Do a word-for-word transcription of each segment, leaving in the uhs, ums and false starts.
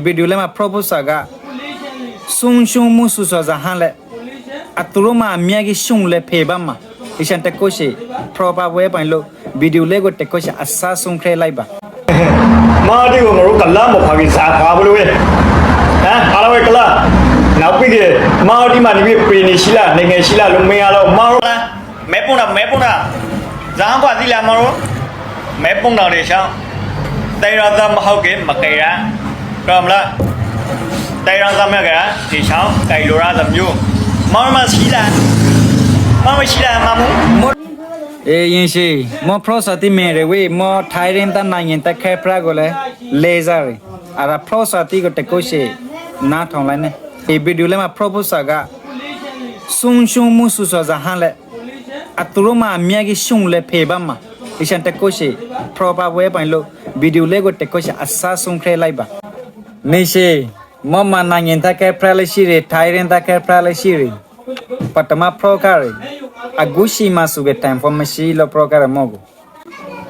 video လၢမၤ propose က ဆုံးရှုံးမှု ဆိုစွာ ဇာဟန်လဲၣ်, အသူတို့မှ အများကြီး ရှုံးလဲၣ် ဖဲဘၣ်မး, အီရှန်တကိးရှ့ propose ဝဲပၢၢ်လိ, video လၢဂိၢ်တကိးရှ့ အစၢ်ဆုံးဖြတ်လိုက်ပါ. မၢအီၤဒ်ဂိၢ် မ့ၢ်ရိကလါမီၤဖးက့ၤ စးဖးဖိလၢဝဲ, ဟါ, အလီၢ်ဝဲကလါ, နကွၢ်က့ၤ, မၢအီၤဒ်မးန့ၣ် ပှ့ၤန့ၢ်ဆံးလၢ် န့ၢ်ငဲၤဆံးလၢ် လိာ်မ့ၢ်အါလီၤ မၢအီၤလၢ မဲပိၢ်နၢ် မဲပိၢ်နၢ်, စးဟါကွၢ်သံလၢ် မၢအီၤ, မဲပိၢ်နၢ် တ့ၢ်ဆါ, တဲရသးမဟုတ်က့ၤ မကဲရ, ကမလၢ, တဲရသးမဟုတ်က့ၤ တ့ၢ်ဆါ, ကဲလိာ်ရသးမ့ၢ်, မၢအီၤမၤဆံးလၢ်, မၢအီၤမၤဆံးလၢ် မၢမူ အ့ ယ့ၢ်ရှ့, မ့ၢ်ဖျီစၢ်တံၢ်မဲာ်ရ့ၣ်ဝဲ, မ့ၢ်ထါရ့ၣ်သး နၢ်ယ့ၣ်သး ခဲဖြါ ဂိၢ်လၢ လဲၤစၢ်ရ့ၣ်, အရၣ်ဖျီစၢ်တံၢ်ဂိၢ်တကိးရှ့, နါထီၣ်လၢ်န့ၣ်, အ့ video လၢမၤ propose က ဆုံးရှုံးမှု ဆိုစွာ ဇာဟန်လဲၣ်, အသူတို့မှ အများကြီး ရှုံးလဲၣ် ဖဲဘၣ်မး, အီရှန်တကိးရှ့ propose ဝဲပၢၢ်လိ, video လၢဂိၢ်တကိးရှ့ အစၢ်ဆုံးဖြတ်လိုက်ပါ. န့ၣ်ရှ့, မ့ၢ်မၤ နၢ်ယ့ၣ်သး ခဲဖြါ လၢဆံးရ့ၣ်, ထါရ့ၣ်သး ခဲဖြါ လၢဆံးရ့ၣ်, ပတမၤ ဖျီကါရ့ၣ်, အဂုၤဆံးမးစူၤက့ၤ ထၢၣ်ဖိမ့ၢ်ဆံးလီၤ ဖျီကါရ့ၣ် မ့ၢ်ဂိၢ်,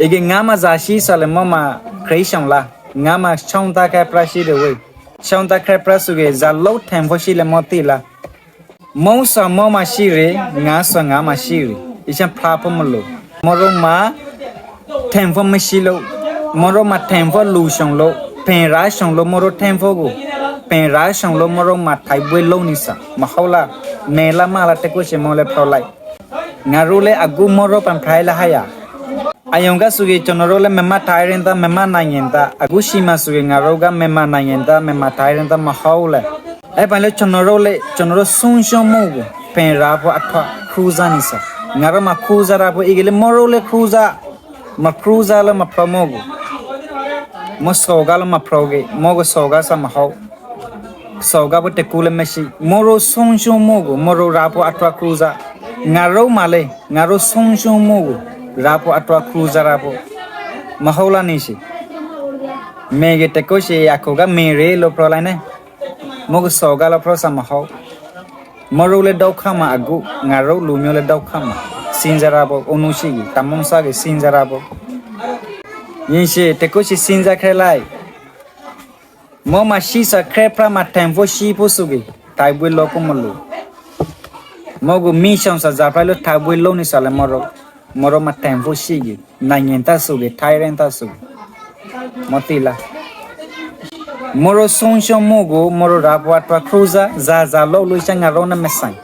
အ့ က့ၤ ငါမၤစၢ်ဆံးစၢ်လၢ မ့ၢ်မၤ ခရံာ်စၢ်လၢ်, ငါမၤ ဆုံးသတ် ခဲဖြါ ဆံးဒၣ်ဝဲ, ဆုံးသတ် ခဲဖြါ စူၤက့ၤ စးလိ ထၢၣ်ဖိဆံးလၢ မ့ၢ်သ့လၢ်, မ့ၢ်စၢ် မ့ၢ်မၤဆံးရ့ၣ်, ငါစၢ် ငါမၤဆံးရ့ၣ်, အီရှန်ဖျါဖိမ့ၢ်လိာ်, မ့ၢ်ရိမၤ ထၢၣ်ဖိမ့ၢ်ဆံးလိာ်, မ့ၢ်ရိမၤ ထၢၣ်ဖိလူၤဆူၣ်လိာ်, ဖဲရၤဆူၣ်လိာ် မ့ၢ်ရိ ထၢၣ်ဖိဂိၢ်, ဖဲရၤဆူၣ်လိာ် မ့ၢ်ရိမၤ ထၢၣ်ဘှ့လိာ်န့ၣ်စၢ်, မဟီလၢ်, မဲာ်လၢ်မးလၢ် တကိးရှ့ မ့ၢ်လၢ ဖျီလၢ်, ငါရိလၢအဂုၤ မ့ၢ်ရိပၢ်ဖျါလၢဟါယၤ အယံၤကါစူၤက့ၤ ကျွန်တော်တို့လၢ မ့ၢ်မၤ ထါရ့ၣ်သး မ့ၢ်မၤ နၢ်ယ့ၣ်သး, အဂုၤဆံးမးစူၤက့ၤ ငါရိကါ မ့ၢ်မၤ နၢ်ယ့ၣ်သး မ့ၢ်မၤ ထါရ့ၣ်သး မဟီလၢ်, အ့ ပၢၢ်လိ ကျွန်တော်တို့လၢ ကျွန်တော်တို့ ဆုံးရှုံးမှုကို ဖဲရၤဖိအထွဲ ခရူၣ်စၢ်န့ၣ်စၢ်, ငါရိမၤ ခရူၣ်စၢ်တၢ်ဖိ အ့ က့ၤလၢ မ့ၢ်ရိလၢ ခရူၣ်စၢ်, မၤ ခရူၣ်စၢ်လၢ မၤဖျီ မ့ၢ်ဂိၢ်, မ့ၢ်စီၤကါလၢ မၤဖျီက့ၤ, မ့ၢ်ဂိၢ် စီၤကါစၢ် မဟီ စီၤကါဖိတကူလၢ မ့ၢ်ဆံး, မ့ၢ်ရိ ဆုံးရှုံးမှုကို မ့ၢ်ရိ ရၤဖိအထွဲ ခရူၣ်စၢ်, ငါရိမၤလၢ ငါရိ ဆုံးရှုံးမှုကို ရၤဖိအထွဲ ခရူၣ်စၢ် ရၤဖိ, မဟီလၢ်န့ၣ်ရှ့, မ့ၢ်ဂ့ၤ တကိးရှ့ အခိၣ်ကါ မဲာ်ရ့ၣ်လီၤ ဖျီလၢ်န့ၣ်, မ့ၢ်ဂ့ၤ စီၤကါလီၤ ဖျီစၢ် မဟီ, မ့ၢ်ရိလၢ ဒုက္ခ မးအဂုၤ, ငါရိလူၤမ့ၢ်လၢ ဒုက္ခ မး, စံးစၢ်ရၤဖိ အိၣ်နုၢ်ဆံးဂ့ၤ, တၢ်မုၢ်ဆါဂ့ၤ စံးစၢ်ရၤဖိ, ယ့ၢ်ရှ့ တကိးရှ့ စံးစၢ် ခဲလၢာ် မ့ၢ်မၤဆံးစၢ် ခဲဖြါ မၤ ထၢၣ်ဖိဆံးဖိစူၤက့ၤ ထၢၣ်ဘှ့လိာ်ဖိမ့ၢ်လိာ်, မ့ၢ်ဂ့ၤ မ့ၢ် ဆုံးသတ် စၢ်ဖျါလၢ ထၢၣ်ဘှ့လိာ်န့ၣ်စၢ်လၢ မ့ၢ်ရိ, မ့ၢ်ရိမၤ ထၢၣ်ဖိဆံးက့ၤ နၢ်ယ့ၣ်သးစူၤက့ၤ ထါရ့ၣ်သးစူၤက့ၤ, မ့ၢ်သ့လၢ်, မ့ၢ်ရိ ဆုံးရှုံးမှုကို မ့ၢ်ရိ ရၤဖိအထွဲ ခရူၣ်စၢ်, စၢ်စၢ်လိာ်လိာ်ဆၢ ငါရိန့ၣ် မဆိုင်,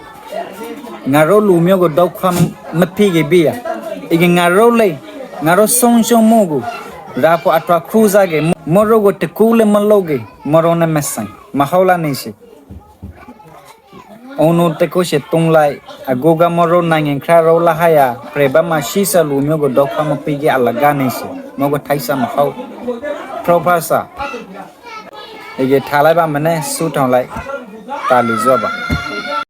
ငါရိလူၤမ့ၢ်ဂ့ၤ ဒုက္ခ မး မးဖံးက့ၤဘၣ်ယၤ, အ့ က့ၤ ငါရိလၢ ငါရိ ဆုံးရှုံးမှုကို ရၤဖိအထွဲ ခရူၣ်စၢ်က့ၤ, မ့ၢ်ရိဂ့ၤ တကူလၢ မ့ၢ်လိာ်က့ၤ မ့ၢ်ရိန့ၣ် မဆိုင်, မဟီလၢ်န့ၣ်ရှ့, အိၣ်နုၢ် တကိးရှ့ တုံးလၢ်, အဂုၤကါ မ့ၢ်ရိ နၢ်ယ့ၣ် ခရၢရိ လၢဟါယၤ ပြဲးဘၣ် မၤဆံးစၢ်လူၤမ့ၢ်ဂ့ၤ ဒုက္ခ မးဖံးက့ၤ အလကါန့ၣ်ရှ့, မ့ၢ်ဂ့ၤ ထါစၢ် မဟီ, ဖျီဖျါစၢ်, အ့ က့ၤ ထါလၢ်ဘၣ် မ့ၢ်န့ၣ် ဆူၣ်ထီၣ်လၢ်, တၢ်လုၢ်စီဘၣ်